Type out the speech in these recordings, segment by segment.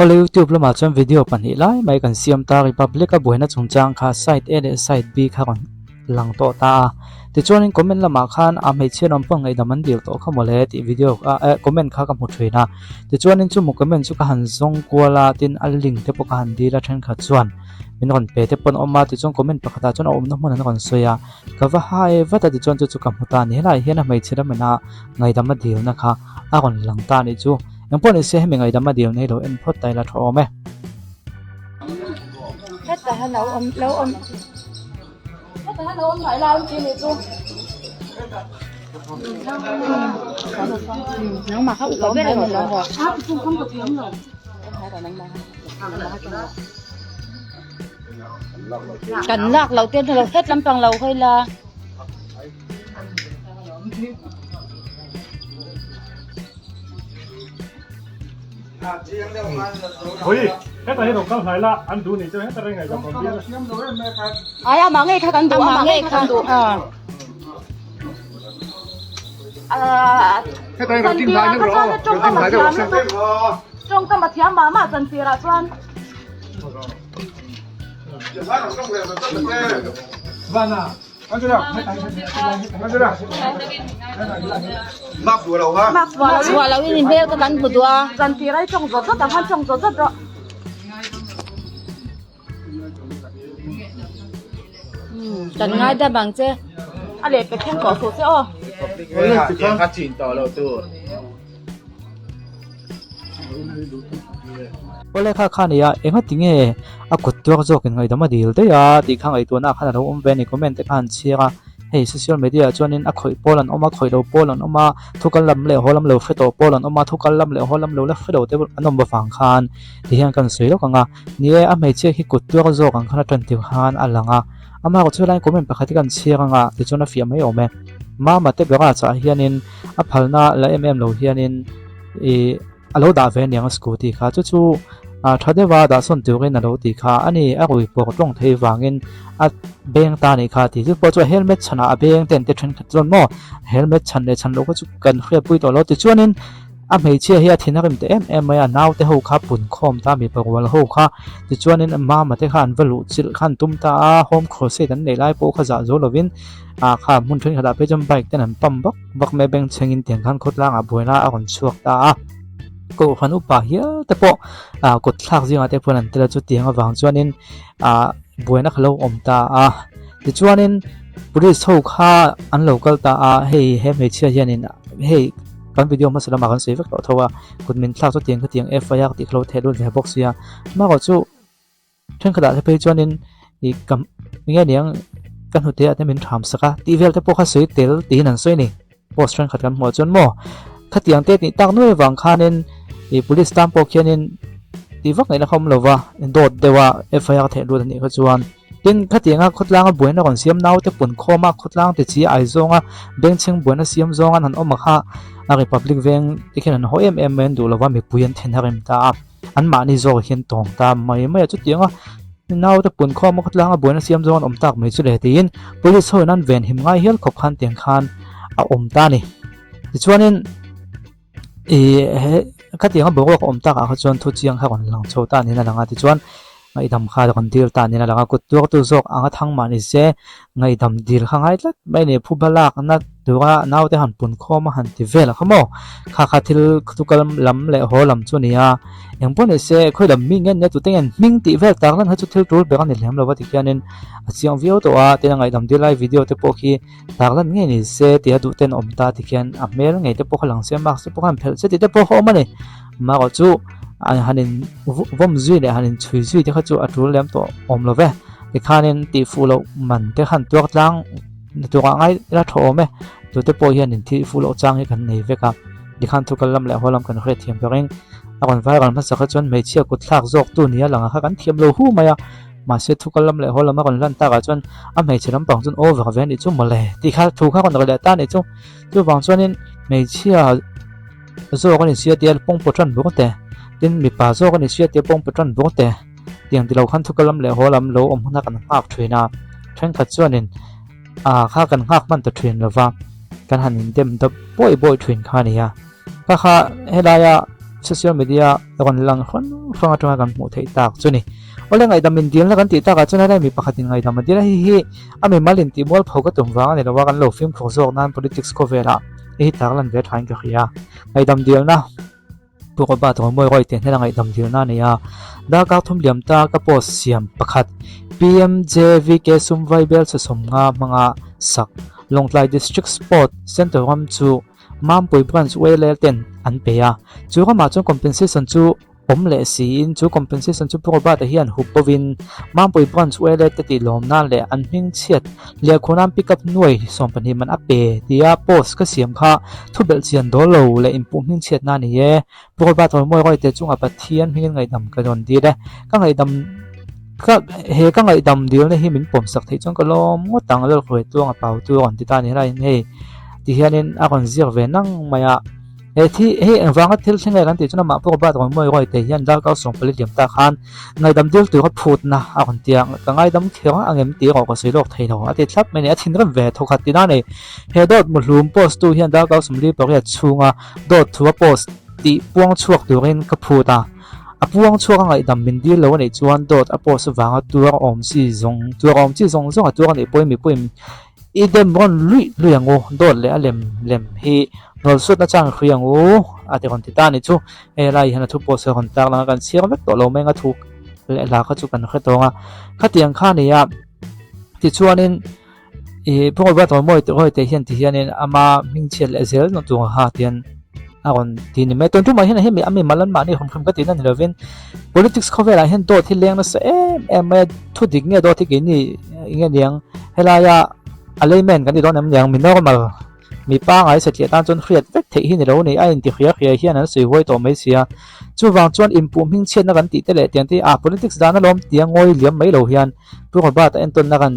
Awle YouTube lamah chuan video pahnih lai mai kan siam ta Republic a buaina chungchang kha side A leh side B kha rawn lang tawh ta a. Tichuanin comment lamah khan a hmeichhia lam pawh ngaihdam an dil tawh kha mawle tih video a eh comment kha ka hmu thin a. Tichuanin chu mu comment chu ka han zawng kual a tin a link te pawh ka han dil a thenkhat chuan min rawn pe te pawh an awm a tichuan comment pakhatah chuan a awmna hmun an rawn sawi a. Ka va hai vat a tichuan chu chu ka hmu ta a ni. Helaiah hian a hmeichhe lamina ngaihdam a dilna kha a rawn lang ta a nih chu. Engpawh ni se hemi ngaihdam a dil nei lo en phawt ta ila tha awm e. Heta han lo awm lo awm heta han lo awm hnai lai an ti nih chu. Nangmah kha upa ber emaw lo haw. Kan lak loh te lo het lampang lo hawi la. Ai amah ngei kha kan duh amah ngei kha kan duh tawngkam a thiam mah mah chantirah chuan. Chhuah lo in i hmel ka kan hmu duh a. Chantir ai tawng zawt zawt ang khan tawng zawt zawt rawh. Kan ngai dam ang che. A leh pe thleng tawh suh che aw. Awle kha kha nia enga tinge a kut tuak zawk in ngaihdam a dil daih a tih kha ngaihtuahna ah khan a lo awm ve a ni comment te kha an chhiar a hei social media ah chuanin a khawih pawl an awm a khawih lo pawl an awm a thu kal lam leh haw lam lo hre tawh pawl an awm a thu kal lam leh haw lam lo la hre lo te an awm avang khan ti hian kan sawi lawk ang a ni e a hmeichhia khi kut tuak zawk ang khan a tan tir khan a lang a amah erawh chu helai comment pakhat hi kan chhiar ang a tichuan a fiah mai awm e mama te berah chah hianin a phalna la em em lo hianin ih a lo dah ve aniang a scooty kha chu chu ah tha deuha dah sawn turin a lo ti kha a ni a rui pawh tawng thei vangin a beng ta anih kha tih chu pawh chu a helmet chhanah a beng ten te thenkhat chuan maw helmet chhan leh chhan loh kha chu kan hriatpui tawh lo tichuanin a hmeichhia hi a thin a rim ta em em mai a naute ho kha pun khawm ta mipa rual ho kha tichuanin mama te kha an va luh chilh kha an tum ta a home crusade an neih lai pawh kha zah zo lovin ah kha hmun thenkhatah phei chuan bike ten an pump vak vak mai a beng chhengin tiang khan khawtlangah buaina a rawn chhuak ta a kohhran upa hial te pawh ah kut thlak zingah te pawh an tel a chutiang avang chuanin ah buaina kha lo awm ta a tichuanin police ho kha an lo kal ta a hei he hmeichhia hianin hei kan video hmasa lamah kan sawi vek tawh tho a kut min thlak chu tiang khatiang FIR tih kha lo theh lut ve bawk sia amaherawh chu Thenkhatah te phei chuanin ih ka enge niang ka hnute ah te min tham sak a tih vel te pawh kha sawi tel tiin an sawi a ni post thenkhat kan hmuh ah chuan maw khatiang te tih tak nuai avang khanin ih police tan pawh khianin tih vak ngaihna kha awm lo va dawt deuh a FIR theih lut a nih kha chuan tin khatianga khawtlanga buaina rawn siam naute pun khawm a khawtlang te chi ai zawnga bengchheng buaina siam zawng an han awm a kha a republic veng te khian an haw em em mai an duh lo va mipui an then a rem ta a. An mahni zawk hian tawng ta mai mai a chutiang a naute pun khawm a khawtlang a buaina siam zawng an awm tak mai chu le tiin police ho in an ven him ngai hial khawp khan tiang khan a awm ta a ni tichuanin ih he khatiang a boruak a awm tak ah kha chuan thu chiang kha rawn lang chho ta niin a lang a tichuan ngaihdam kha rawn dil ta niin a lang a kut tuar tu zawk anga thang mah ni se ngaihdam dil kha ngai tlat mai a ni phuba lakna tura naute han pun khawm a han ti vel a kha maw kha kha thil chu kal lam leh haw lam chu a ni a engpawh ni se khawi lam mi nge nia tute nge hming tih vel tak lan kha chu thil tul ber a ni lem lo va tikhianin a chiang viau tawh a tin a ngaihdam dil lai video te pawh khi tak lan ngei ni se tih a duh ten a awm ta tikhian a hmel ngei te pawh kha lang se mask te pawh kha han phelh se tih te pawh kha awm a ni amaherawh chu an han in vawm zui leh han in chhui zui te kha chu a tul lem tawh awm lo ve tikhanin tih fuh loh man te khan tuar tlang. Ni turah ngai ila tha awm e, tute pawh hian in thil fuh loh chang hi kan nei vek a, tikhan thu kal lam leh haw lam kan hriat thiam berin a rawn viral hmasa kha chuan hmeichhia kut thlak zawk tu nia lang ah kha kan thiam lo hu mai a, mahse thu kal lam leh haw lam a rawn lan takah chuan a hmeichhe lampang chuan over ve anih chu mawle tih kha thu kha rawn ri leh ta anih chu, chuvang chuanin hmeichhia zawk a ni sia tia pawngpaw tan bawk te tin mipa zawk a ni sia tia pawngpaw tan bawk te. Tiang ti lo khan thukal lam leh haw lam lo awm huna kan nghak thin a, thenkhat chuanin ah kha kan nghak hman ta thin lo va, kan han indem dap bawi bawi thin kha a ni a. Kha kha helaia Social media rawn lang hrang hrang atanga kan hmuh theih tak chu ni. Awle ngaihdam in dilna kan tih takah chuan helai mi pakhatin ngaihdam a dil a, hei hi a mimal in tih mualpho ka tum vang a ni lo a, kan lo fimkhur zawk nan politics khawvelah hei hi tarlan ve thain ka hria. Ngaihdam dilna Pu Robert Romawi Royte hnena ngaihdam dilna a nei a, darkar thum liam ta ka post siam pakhat PMJVK Sumvai Bel Chhasawmnga hmanga sak Lawngtlai District Sport Centre ram chu Mampui Branch ULL ten an pe a, chu ramah chuan compensation chu awm leh siin chu compensation chu Pu Robert-a hian hup bovin Mampui Branch ULL te tih lawm nan leh an hming chhiat lehkhaw nan pickup nuai 12 man a pe tia post ka siam kha thubelh chian dawl lo leh inpuh hming chhiatna a ni e. Pu Robert Rawimawi Rawite chungah Pathian hmingin ngaihdam ka rawn dil e. Ka ngaihdam ka he ka ngaihdam dilna hi min pawmsak theih chuan ka lawm ngawt ang Lalhruai Tluanga pau chu a rawn ti ta a ni helaiin hei ti hianin a rawn ziak ve nang mai a. He thi hei engvanga thil thleng nge kan tih chuan amah Pu Robert Rawimawi Rawite hian darkar 14 liam ta khan Ngaidam dil tura phutna a rawn ti a, ka ngaidam kher ang em tih erawh ka sawi lawk thei lo a ti thlap mai a ni. A thinrim ve thawkhat tina a ni. He dawt muhlum post tu hian darkar 48 chhunga dawt thu a post tih puang chhuak turin ka phut a, a puang chhuak a ngaihdam min dil lo a nih chuan dawt a post avanga tuar awm chi zawng tuar awm chi zawng zawng a tuar a nih pawhin mipuiin I dem rawn luih luih ang u, dawt leh a lem lem hi hnawlsuat na chang hrui ang u a ti rawn ti ta a ni chu. Hei lai hian a thu pawh sawi rawn tar lang a, kan chhiar vek tawh lo mai ang a thu leh hla kha chu kan hre tawng a. Khatiang kha a ni a, tichuanin ih Pu Robert Rawimawi Rawite hian ti hianin ama hmingchhiat leh zel nawh tur ha tian a rawn ti ni mai. Tun tumah hian hemi a mimal an mahni hrim hrim ka tihna ni lovin politics khawvelah hian dawt hi leng nasa em em mai a, thu dik nge dawt hi keini eng nge niang helaia a layman kan ti dawn em niang mi normal mi pangai satliah tan chuan hriat vek theih hi ni lo ni a inti hria hria hian an sawi huai tawh mai sia. Chuvang chuan inpuh hmingchhiatna kan tih te leh tiang te hi a politics dan alawm tia ngawi liam mai lo hian Pu Robert-a entawnna kan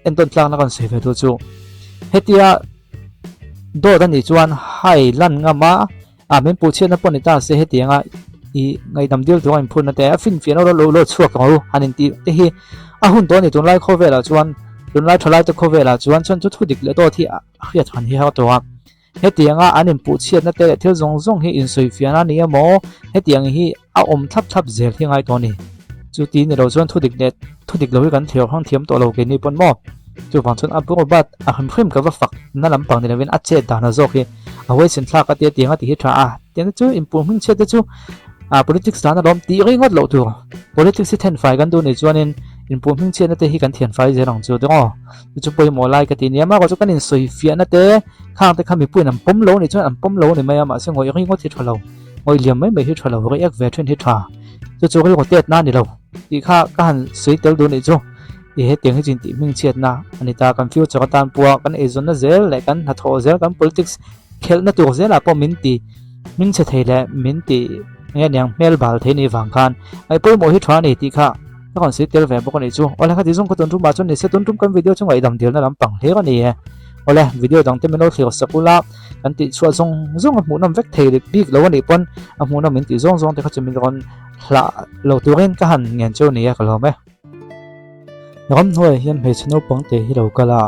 entawn tlakna kan sawi ve duh chu hetia Dawt a nih chuan hai lan ngam a, a min puh chhiatna pawh ni ta se hetianga i ngaihdam dil tur a inphurna te a finfiahna lo lo chhuak ang u han intih te hi a hun tawh a ni. Tunlai khawvelah chuan tunlai thalai te khawvelah chuan chuan chu thu dik leh dawt hi a hriat han hi har tawh a, hetianga an inpuh chhiatna te leh thil zawng zawng hi insawifiahna a ni emaw hetiang hi a awm thlap thlap zel hi ngai tawh a ni. Chuti ni lo chuan thu dik leh thu dik lo hi kan thlir hrang thiam tawh lo keini pawn maw? Chuvang chuan a bur bat a hrim hrim ka va fak na lampang ni lovin a chet dan a zawk hi a huaisin thlak a tia tiang a ti hi tha a. Tiang te chu inpuh hming chhiat te chu ah politics dan alawm tih ringawt loh tur. Politics hi then fai kan duh nih chuanin inpuh hming chhiatna te hi kan thian fai zel ang chu tiraw. Chu chu pawimawh lai ka ti nia mah erawh chu kan insawi fiahna te khang te kha mipuiin an pawm lo nih chuan an pawm lo a ni mai a mahse ngawih ringawt hi tha lo. Ngawih liam mai mai hi tha lo react ve thin hi tha. Chu chu rilru tet na a ni lo tih kha ka han sawi tel duh nih chu. I hetiang hi chin tih hmingchhiatna a ni ta. Kan future atan pawha kan eizawnna zel leh kan hnathawh zel kan politics khelhna tur zelah pawh min ti hmingchhe thei leh min ti nge niang hmel bal thei nih vang khan ngaih pawimawh hi tha a ni tih kha ka rawn sawi tel ve bawk a nih chu. Awle khati zawng ka tun tumah chuan ni se tun tum kan video chu ngaihdam dilna lampang hlir a ni e. Awle video dang te min lo thlir sak ula kan tih chhuah zawng zawng a hmuhnawm vek thei bik lo a nih pawn a hmuhnawm min tih zawng zawng te kha chu min rawn hlah lo turin ka han ngen chu a ni e ka lawm e. Ramhnuaiah hian hmeichhe naupang te hi lo kal a,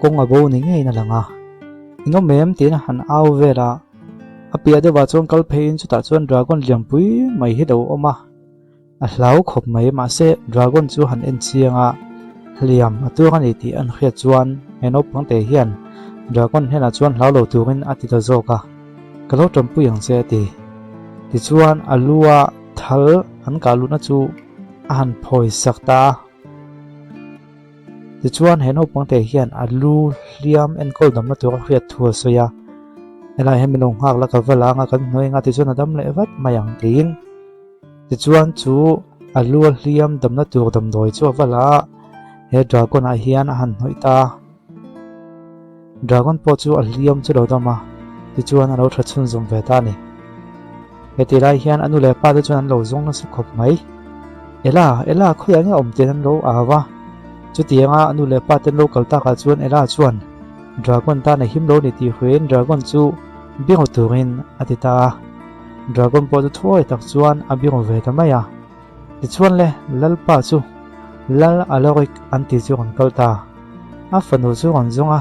kawng a bo ni ngeiin a lang a. In awm em tiin a han au vel a, a piah deuhah chuan kal pheiin chutah chuan dragon lianpui mai hi lo awm a, a hlau khawp mai mahse dragon chu han en chiang a, hliam a tur a ni tih an hriat chuan he naupang te hian dragon hnenah chuan hlau lo turin a ti ta zawk a, ka lo tanpui ang che a ti. Tichuan a lu a thal an kah luhna chu a han phawi sak ta a. Tichuan he naupang te hian a lu hliam enkawl damna tur a hriat thu a sawi a, helai hian min lo nghak la ka va la anga kan hnuai anga tichuan a dam leh vat mai ang tiin. Tichuan chu a lu a hliam damna tur damdawi chu a va la a, he dragon ah hian a han hnawih ta a. Dragon pawh chu a hliam chu lo dam a, tichuan a lo tha chhunzawm ve ta a ni. Heti lai hian a nu leh pa te chuan an lo zawng nasa khawp mai. Ella, Ella, khawiah nge awm tiin an lo au a. Chutianga a nu leh pa te an lo kal takah chuan Ella chuan Dragon tan a him lo ni tih hruaiin Dragon chu biru turin a ti ta a. Dragon pawh chu thuawi tak chuan a biru ve ta mai a. Tichuan le, Lalpa chu Lal Alaric an ti chu rawn kal ta. A fanu chu rawn zawng a.